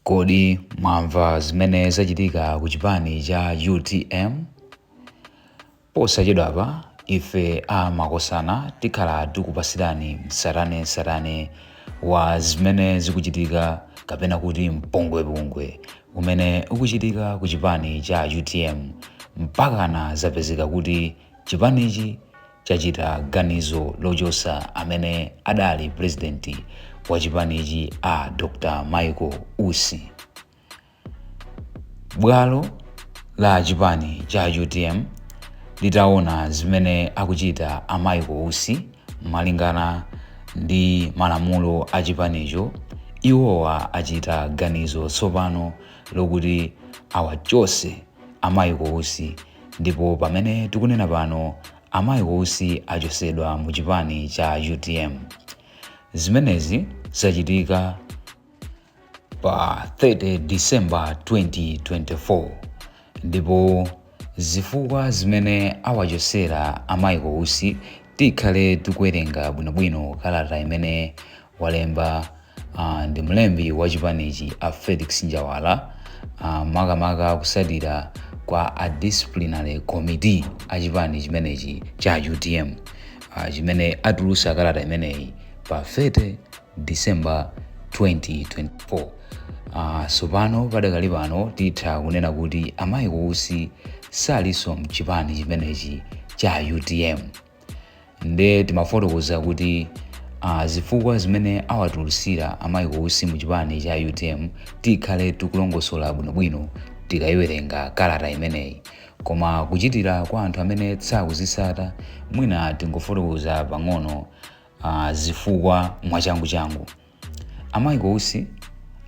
Kodi mwamva zimene zachitika ku chipani cha UTM? Posachedwapa ife a Makosana tikhala tikupasirani msatanetsatane wa zimene zikuchitika kapena kuti mpungwepungwe umene ukuchitika ku chipani cha UTM mpakana zapezeka kuti chipanichi chachita ganizo lochosa amene adali pulezidenti wa chipanichi a Dr. Michael Usi. Bwalo la chipani cha UTM litaona zimene akuchita a Michael Usi malingana ndi malamulo a chipanicho, iwowa achita ganizo tsopano lokuti awachose a Michael Usi ndipo pamene tikunena pano a Michael Usi achosedwa mu chipani cha UTM. Zimenezi zachitika pa 30 December 2024 ndipo zifukwa zimene awachosera a Michael Usi tikhale tikuwerenga bwinobwino kalata imene walemba ndi mlembi wa chipanichi a Felix Njawala, makamaka kusatira kwa a disciplinary committee a chipani chimenechi cha UTM, chimene atulusa kalata imeneyi pa 30 December 2024. Sopano padakali pano titha kunena kuti a Michael Usi salinso mchipani chimenechi cha UTM. Nde timafotokoza kuti zifukwa zimene awatulusira a Michael Usi mu chipani cha UTM tikhale tikulongosola bwinobwino tikayiwerenga kalata imeneyi, koma kuchitira kwa anthu amene sakuzisata mwina tingofotokoza pang'ono zifukwa mwachanguchangu. A Michael Usi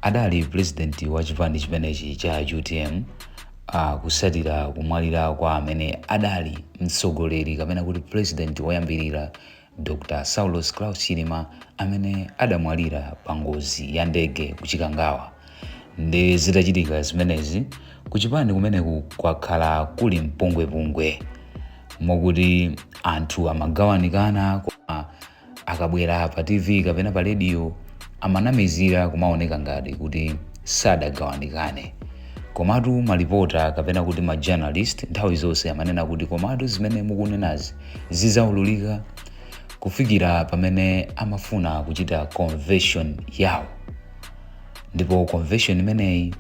adali president wa chipani chimenechi cha UTM kusatira kumwalira kwa amene adali mtsogoleri kapena kuti president woyambirira Dr. Saulos Klaus Chilima amene adamwalira pa ngozi ya ndege ku Chikangawa. Ndi zitachitika zimenezi ku chipani kumeneku kwakhala kuli mpungwepungwe mokuti anthu amagawanikana, koma akabwera pa TV kapena pa radio amanamizira kumaoneka ngati kuti sadagawanikane. Komatu malipota kapena kuti ma journalist nthawi zonse amanena kuti komatu zimene mukunenazi zizaululika, kufikira pamene amafuna kuchita convention yawo. Ndipo convention imeneyi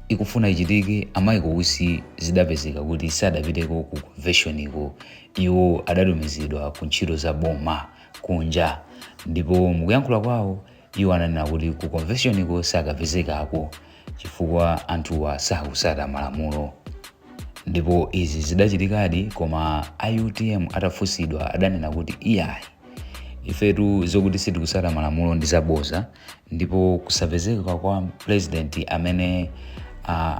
ikufuna ichitike, a Michael Usi zidapezeka kuti sadapiteko ku convention iko. Iwo adatumizidwa ku ntchito za boma kunja, ndipo mukuyankhula kwawo iwo ananena kuti ku convention iko sakapezekako chifukwa anthuwa sakusata malamulo. Ndipo izi zidachitikadi, koma a UTM atafunsidwa adanena kuti iyayi, ifetu zokuti sitikusata malamulo ndi zaboza, ndipo kusapezeka kwa president amene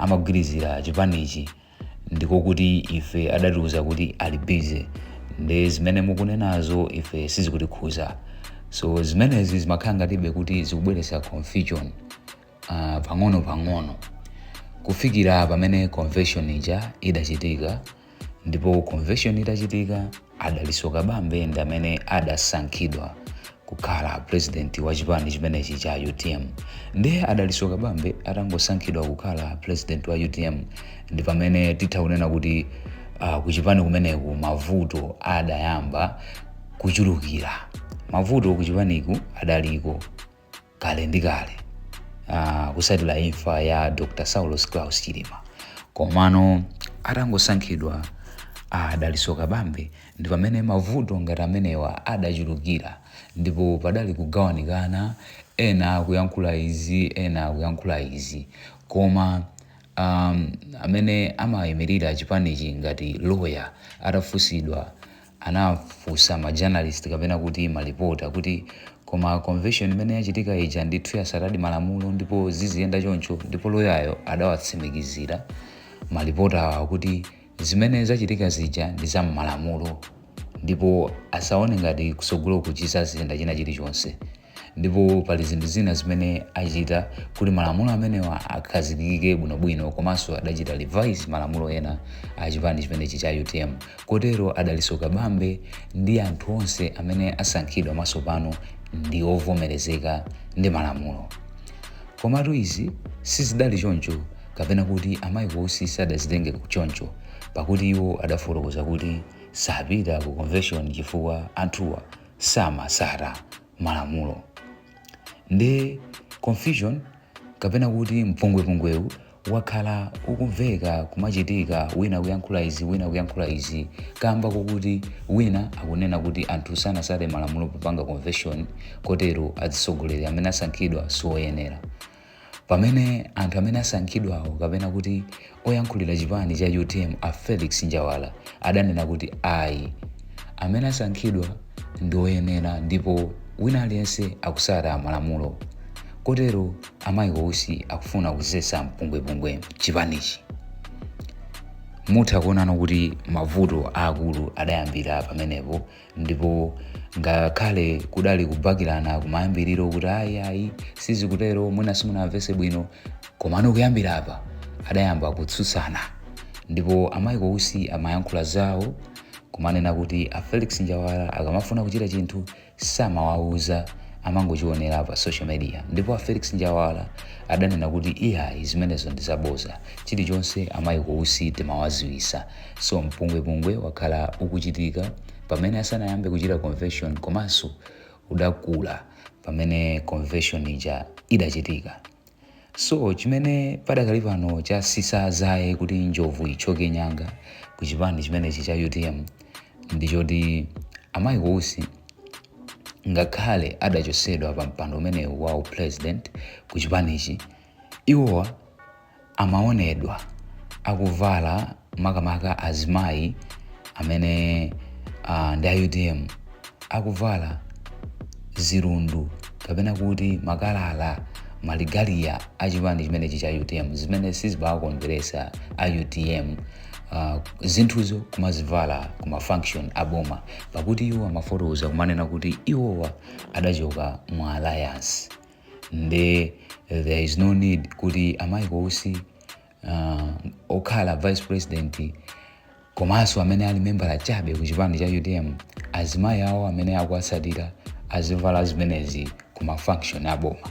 amagwirizira chipanichi ndikokuti ife adatiuza kuti ali busy, ndi zimene mukunenazo ife sizikutikhuza. So zimenezi zimakhala ngatibe kuti zikubweretsa confusion pang'ono pang'ono kufikira pamene convention ija idachitika. Ndipo convention itachitika, a Dalitso Kabambe ndi amene adasankhidwa kukhala president wa chipani chimenechi cha UTM. Ndiye a Dalitso Kabambe atangosankhidwa kukhala president wa UTM, ndi pamene titha kunena kuti kuchipani kumeneku mavuto adayamba kuchulukira. Mavuto kuchipaniku adaliko kale ndi kale, kusatira imfa ya Dr. Saulos Klaus Chilima, komano atangosankhidwa a Dalitso Kabambe ndi pamene mavuto ngati amenewa adachulukira, ndipo padali kugawanikana, ena akuyankhula izi, ena akuyankhula izi. Koma amene amayimirira chipanichi ngati lawyer atafunsidwa, anafunsa ma journalist kapena kuti malipota kuti koma convention imene yachitika ija ndithu yasatadi malamulo ndipo ziziyenda choncho? Ndipo loyayo adawatsimikizira malipota awa kuti zimene zachitika zija ndi za mmalamulo ndipo asaone ngati kusogolo kuchizaziyenda china chilichonse, ndipo pali zinthu zina zimene achita kuti malamulo amenewa akhazikike bwinobwino, komanso adachita revise malamulo ena a chipani chimenechi cha UTM. Kotero a Dalitso Kabambe ndi anthu onse amene asankhidwa matsopano ndi ovomerezeka ndi malamulo. Komatu izi Sizidali choncho, kapena kuti a Michael Usi sadazitenge choncho, pakuti iwo adafotokoza kuti sapita ku convention chifukwa anthuwa samasata malamulo. Ndi confusion kapena kuti mpungwepungwewu wakhala ukumveka kumachitika, wina kuyankhula izi, wina kuyankhula izi, kamba kokuti wina akunena kuti anthu sanasate malamulo popanga convention, kotero atsogoleri amene asankhidwa sioyenera, pamene anthu amene asankhidwawo, kapena kuti oyankhulira chipani cha UTM a Felix Njawala, adanena kuti ayi, amene asankhidwa ndi oyenera ndipo wina aliyense akusata malamulo. Kotero a Michael Usi akufuna kuzetsa mpungwepungwe chipanichi. Mutha kuonano kuti mavuto aakulu adayambira pamenepo, ndipo ngakhale kudali kubakirana kumayambiriro kuti ayi, ayi, sizikutero, mwina simunamvese bwino, komano kuyambira apa adayamba kutsutsana. Ndipo a Michael Usi amayankhula zawo kumanena kuti a Felix Njawala akamafuna kuchita chinthu samawauza, amangochionera pa social media. Ndipo a Felix Njawala adanena kuti iyayi, zimenezo ndi zaboza, chilichonse a Michael Usi timawaziwisa. So mpungwepungwe wakhala ukuchitika pamene asanayambe kuchita convention, komanso udakula pamene convention ija idachitika. So chimene padakali pano chasisa zaye kuti njovu ichoke nyanga ku chipani chimenechi cha UTM ndichoti a Michael Usi, ngakhale adachosedwa pa mpando umenewu wa upresident ku chipanichi, iwowa amaonedwa akuvala, makamaka azimayi amene ndi a UTM, akuvala zirundu kapena kuti makalala, maregalia a chipani chimenechi cha UTM, zimene sizimawakondweresa a UTM, zinthuzo kumazivala kuma function aboma, pakuti iwo amafotokoza kumanena kuti iwowa adachoka mu alliance, nde there is no need kuti a Michael Usi, okhala vice president komanso amene ali membala chabe ku chipani cha UTM, azimayi awo amene akuwatsatira azivala zimenezi kuma function aboma.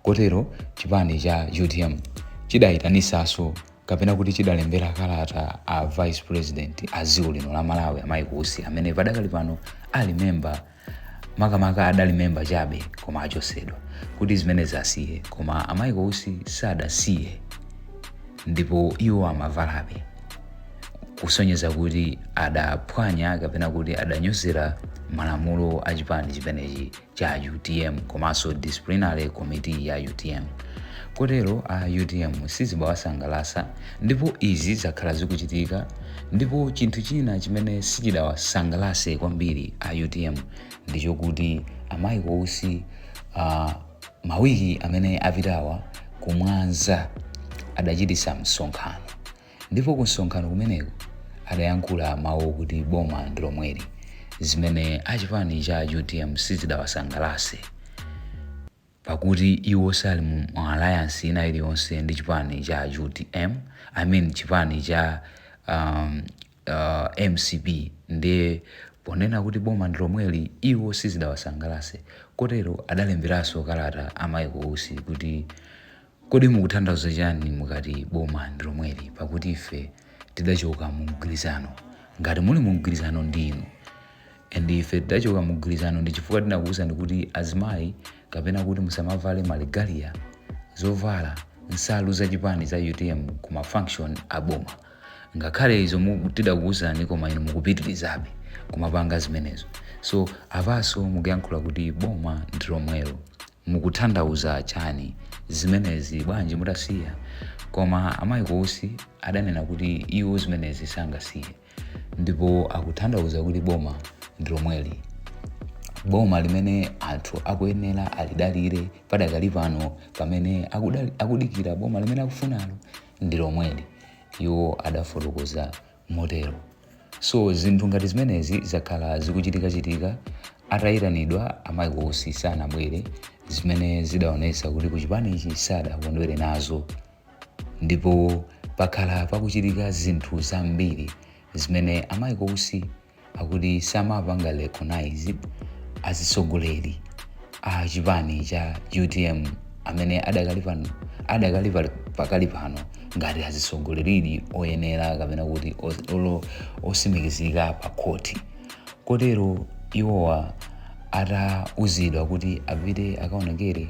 Kotero chipani cha UTM chidayitanisanso, kapena kuti chidalembera kalata a vice president a dziko lino la Malawi, a Michael Usi, amene padakali pano ali memba, makamaka adali memba chabe koma achosedwa, kuti zimenezi asiye. Koma a Michael Usi sadasiye ndipo iwo amavalabe, kusonyeza kuti adaphwanya kapena kuti adanyozera malamulo a chipani chimenechi cha UTM komanso disciplinary committee ya UTM. Kotero a UTM sizimawasangalasa, ndipo izi zakhala zikuchitika. Ndipo chinthu china chimene sichidawasangalase kwambiri a UTM ndichokuti a Michael Usi, mawiki amene apitawa, kumwanza adachitisa msonkhano, ndipo ku msonkhano kumeneko adayankhula mawu kuti boma ndi lomweli, zimene achipani cha UTM sizidawasangalase, pakuti iwo sali mu alliance ina iliyonse ndi chipani cha UTM, I mean chipani cha MCP. Ndiye ponena kuti boma ndi lomweli, iwo sizidawasangalase. Kotero adalemberanso kalata a Michael Usi kuti kodi mukutanthauza chani mukati boma ndi lomweli, pakuti ife tidachoka mu mgwirizano? Ngati muli mu mgwirizano ndinu, and ife tidachoka mu mgwirizano ndi chifukwa tinakuwuzani kuti azimayi, kapena kuti musamavale maregalia, zovala nsalu zachipani za UTM kuma function aboma. Ngakhale izo tidakuwuzani, koma inu mukupitirizabe kumapanga zimenezo. So apaso mukuyankhula kuti boma ndi lomwelo, mukutanthauza chani zimenezi? Bwanji mutasiya? Koma a Michael Usi adanena kuti iwo zimenezi sangasiye, ndipo akutanthauza kuti boma ndi lomweli, boma limene anthu akuyenera alidalire padakali pano, pamene akudikira boma limene akufunalo ndi lomweli. Iwo adafotokoza motero. So zinthu ngati zimenezi zakhala zikuchitikachitika. Atayitanidwa a Michael Usi sanabwere, zimene zidaonetsa kuti kuchipanichi sadakondwere nazo. Ndipo pakhala pakuchitika zinthu zambiri zimene a Michael Usi akuti samapanga recognize azitsogoleri a chipani cha UTM amene adakali pano Adakali pakali pano ngati azitsogoleri oyenera kapena kuti osimikizika pa khoti. Kotero iwowa atauzidwa kuti apite akaonekere,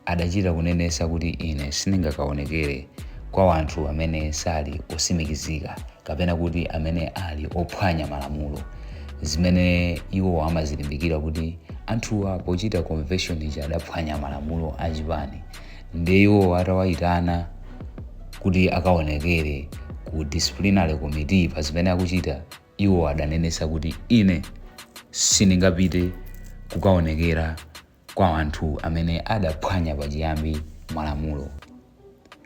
adachita kunenesa kuti ine sindingakaonekere kwa wanthu amene sali osimikizika kapena kuti amene ali ophwanya malamulo, zimene iwo amazilimbikira kuti anthuwa pochita convention ija adaphwanya malamulo achipani. Ndiye iwo atawayitana kuti akaonekere ku disciplinary committee pa zimene akuchita, iwo adanenesa kuti ine sindingapite kukaonekera kwa anthu amene adaphwanya pachiyambi malamulo.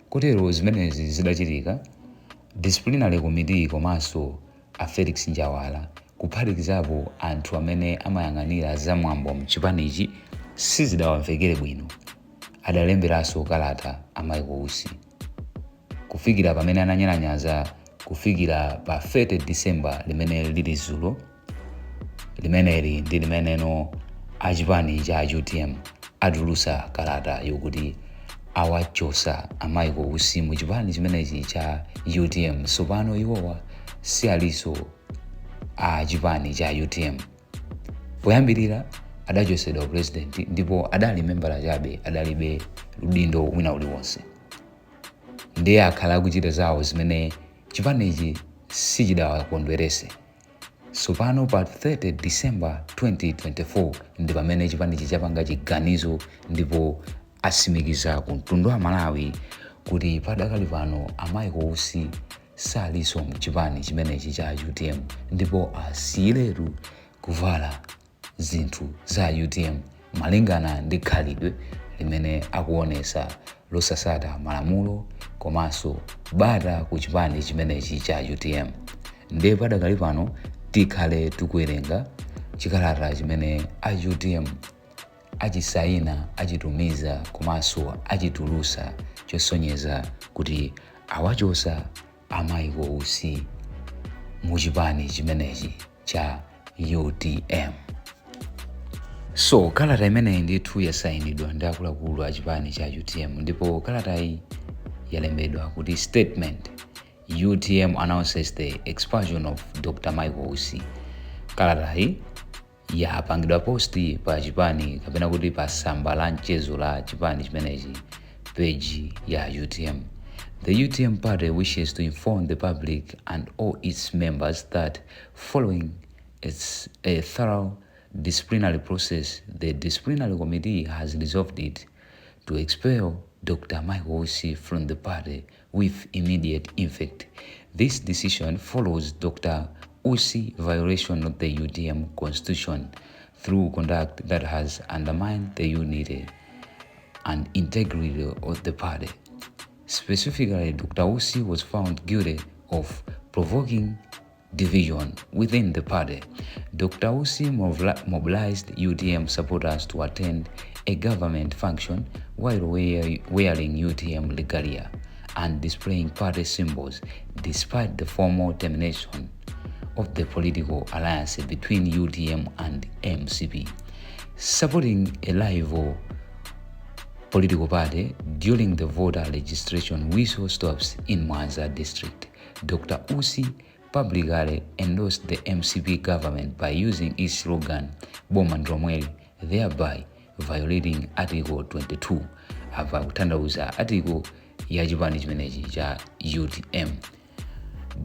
Kotero zimenezi zidachitika, disciplinary committee komanso a Felix Njawala, kuphatikizapo anthu amene amayang'anira zamwambo mchipanichi, sizidawamvekere bwino. Adalemberanso kalata a Michael Usi kufikira pamene ananyalanyaza kufikira pa 30 December limene lili zulo limeneli, ndi limeneno achipani cha UTM atulusa kalata yokuti awachosa a Michael Usi mu chipani chimenechi cha UTM. Tsopano iwowa si aliso a chipani cha UTM. Poyambirira adachosedwa president ndipo adali membala chabe, adalibe udindo wina uliwonse. Ndiye akhala akuchita zawo zimene chipanichi sichidawakondwerese. Tsopano pa 30 December 2024 ndi pamene chipanichi chapanga chiganizo ndipo asimikiza ku mtundu wa Malawi kuti padakali pano a Michael Usi salinso mchipani chimenechi cha UTM ndipo asiyiretu kuvala zinthu za UTM malingana ndi khalidwe limene akuonesa losasata malamulo komanso bata ku chipani chimenechi cha UTM. Ndiye padakali pano tikhale tikuwerenga chikalata chimene a UTM achisayina, achitumiza komanso achitulusa chosonyeza kuti awachosa a Michael Usi mu chipani chimenechi cha UTM. So kalata imeneyi ndithu yasayinidwa ndi akuluakulu a chipani cha UTM, ndipo kalatayi yalembedwa kuti "Statement: UTM announces the expulsion of Dr Michael Usi." Kalatayi yapangidwa post pa chipani kapena kuti pa tsamba la mchezo la chipani chimenechi, page ya UTM. "The UTM party wishes to inform the public and all its members that following a thorough disciplinary process, the disciplinary committee has resolved it to expel Dr. Michael Usi from the party with immediate effect. This decision follows Dr. Usi violation of the UTM constitution through conduct that has undermined the unity and integrity of the party. Specifically, Dr. Usi was found guilty of provoking division within the party. Dr. Usi mobilized UTM supporters to attend a government function while wearing UTM regalia and displaying party symbols, despite the formal termination of the political alliance between UTM and MCP. Supporting a rival political party during the voter registration whistle stops in Mwanza district. Dr. Usi publicly endorsed the MCP government by using its slogan "Boma Ndilomweli", thereby violating Article 22." Apa kutanthauza article ya chipani chimenechi cha UTM.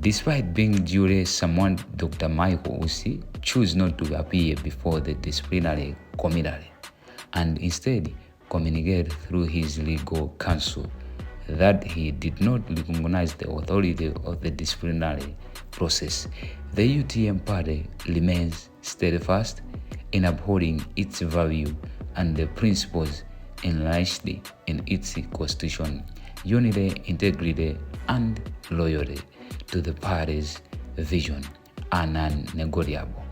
"Despite being duly summoned, Dr. Michael Usi chose not to appear before the disciplinary committee and instead communicate through his legal counsel that he did not recognize the authority of the disciplinary process. The UTM party remains steadfast in upholding its value and the principles enshrined in its constitution: unity, integrity, and loyalty to the party's vision are non-negotiable.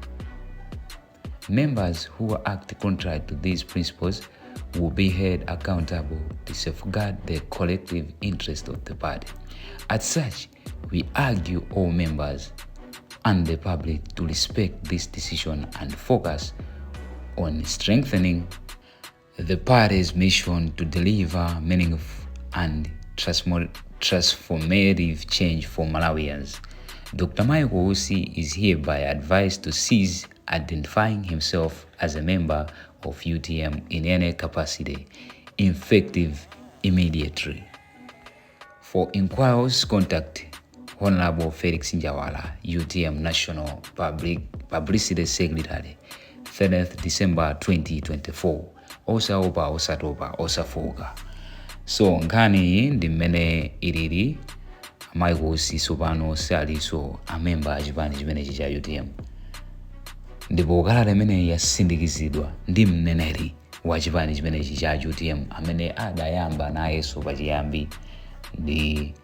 Members who act contrary to these principles will be held accountable to safeguard the collective interest of the party. As such, we urge all members and the public to respect this decision and focus on strengthening the party's mission to deliver meaningful and transformative change for Malawians. Dr. Michael Usi is hereby advised to cease identifying himself as a member of UTM in any capacity, effective immediately. For inquiries, contact Honorable Felix Njawala, UTM National Publicity Secretary, 30th December 2024. Osaopa, osatopa, osafoka. So nkhani iyi ndi mmene ilili. Michael Usi tsopano salinso amemba a chipani chimenechi cha UTM, ndipo kalata imeneyi yasindikizidwa ndi mneneri wa chipani chimenechi cha UTM amene adayamba nayenso pachiyambi ndi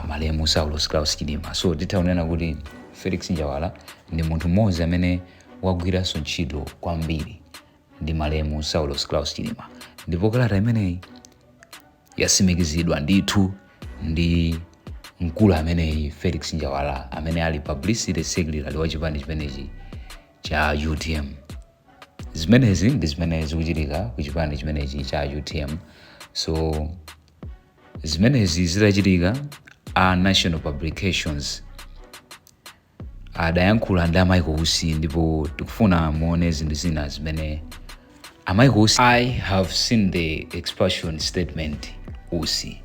malemu Saulos Klaus Chilima. So titha kunena kuti Felix Njawala ndi munthu mmodzi amene wagwiranso ntchito kwambiri ndi malemu Saulos Klaus Chilima, ndipo kalata imeneyi yasimikizidwa ndithu ndi mkulu ameneyi Felix Njawala, amene ali publicity secretary wa chipani chimenechi cha UTM. Zimenezi ndi zimene zikuchitika ku chipani chimenechi cha UTM. So zimenezi zitachitika, a National Publications adayankhula ndi a Michael Usi, ndipo tikufuna muone zinthu zina zimene a Michael Usi. "I have seen the expulsion statement, Usi."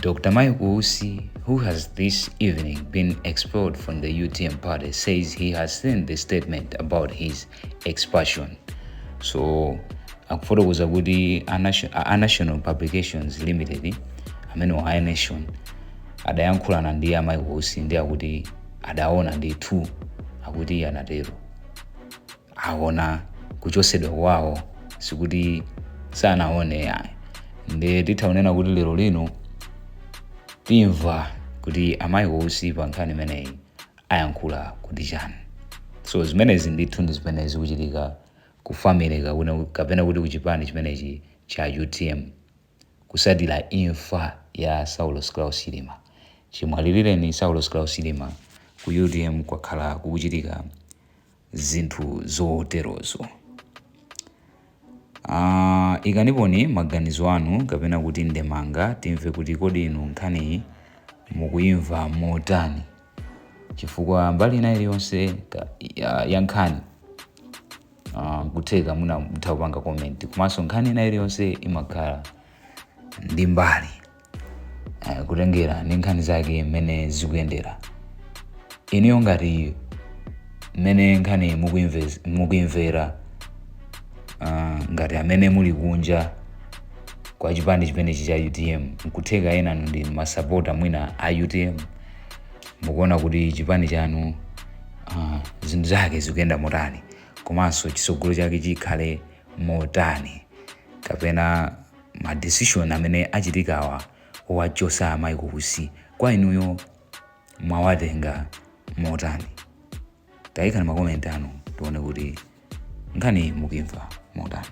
Dr. Michael Usi, who has this evening been expelled from the UTM party, says he has seen the statement about his expulsion. So akufotokoza kuti a National Publications Limited, amene wa Nation, adayankhulana ndi a Michael Usi, ndi akuti adaona ndithu, akuti anatero, aona kuchosedwa kwawo, sikuti sanaone ayi. Ndi titha kunena kuti lero lino timva kuti a Michael Usi pa nkhani imeneyi ayankhula kuti chani. So zimenezi ndithu ndi zimene zikuchitika ku family kapena kuti ku chipani chimenechi cha UTM kusatira imfa ya Saulos Klaus Chilima. Chimwalireni Saulos Klaus Chilima, ku UTM kwakhala kukuchitika zinthu zoterozo. Ikaniponi maganizo anu kapena kuti ndemanga, timve kuti kodi inu nkhaniyi mukuyimva motani, chifukwa mbali ina iliyonse ya nkhani kutheka muna mutha kupanga comment, komanso nkhani ina iliyonse imakhala ndi mbali, kutengera ndi nkhani zake mmene zikuyendera. Inuyo ngati mmene nkhani mukuyimvera, ngati amene muli kunja kwa chipani chimenechi cha UTM, nkutheka enanu ndi masapota mwina a UTM, mukuona kuti chipani chanu zinthu zake zikuyenda motani, komanso chitsogolo chake chikhale motani, kapena ma decision amene achitikawa owachosa Michael Usi, kwa inuyo mwawatenga motani? Tayikani ma comment anu tione kuti nkhani mukuyimva motani.